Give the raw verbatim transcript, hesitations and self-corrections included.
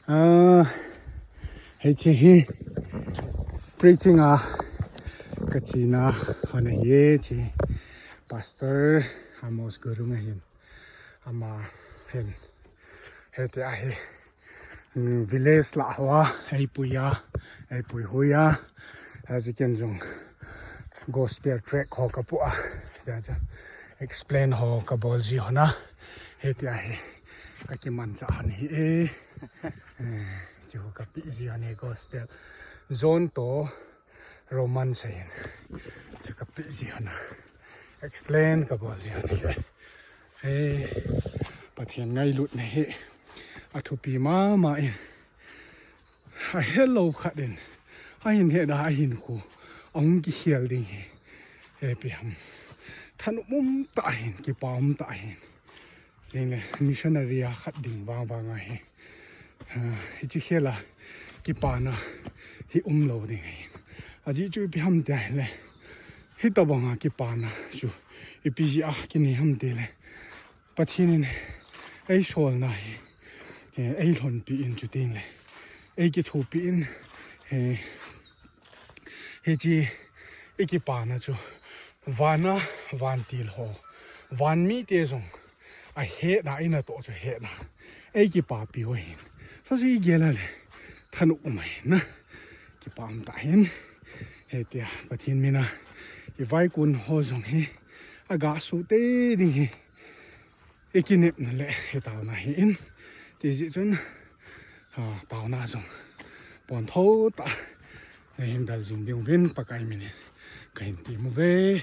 Ah, hiche hi preaching a kachena hon ahi e, hiche Pastor Amos Gurung ahin. Ama hin hitia hi, mm, village lah hoa eipui a, eipui hoi a, hiche ken jong gospel tract ho kapoh a, hitia chu explain ho kabol ji hon a, hitia hi akimanchah hon ahi e. Eh, chu kapeh ji hon e, gospel John toh Romans ahin. Chu kapeh ji hon a, explain kabol ji hon e. Eh, Pathen ngailutna hi athupi mama in, ahelou khat in ahin het a, ahinkho ahung kikhel ding hi, eh, ipi ham, thanom um tah ahin, kipa um tah ahin. Tengle missionary a khat ding vang vang ahi. Ah, hiche khel a kipana hi umlou ding ahi. Ajeh chu ipi ham tia ahile, hitobang a kipana chu ipi jeh a kinei ham tile, Pathen in eisolna hi, eh, eilhonpi in, chutengle eikithopi in, eh, hiche ikipana chu van a vantil ho, van mite jong ahetna, inatoh chu hetna eikipapi u ahin. Chuchu igel a le thanom um ahin na, kipa um tah ahin. Hitia Pathen min a ivaikon ho jong hi aga suhte ding hi ikinepna le itaona ahin. Tijeh chun, ah, taona jong pontho tah a nahin del jing diuvin Pakai min in kahin tem uve.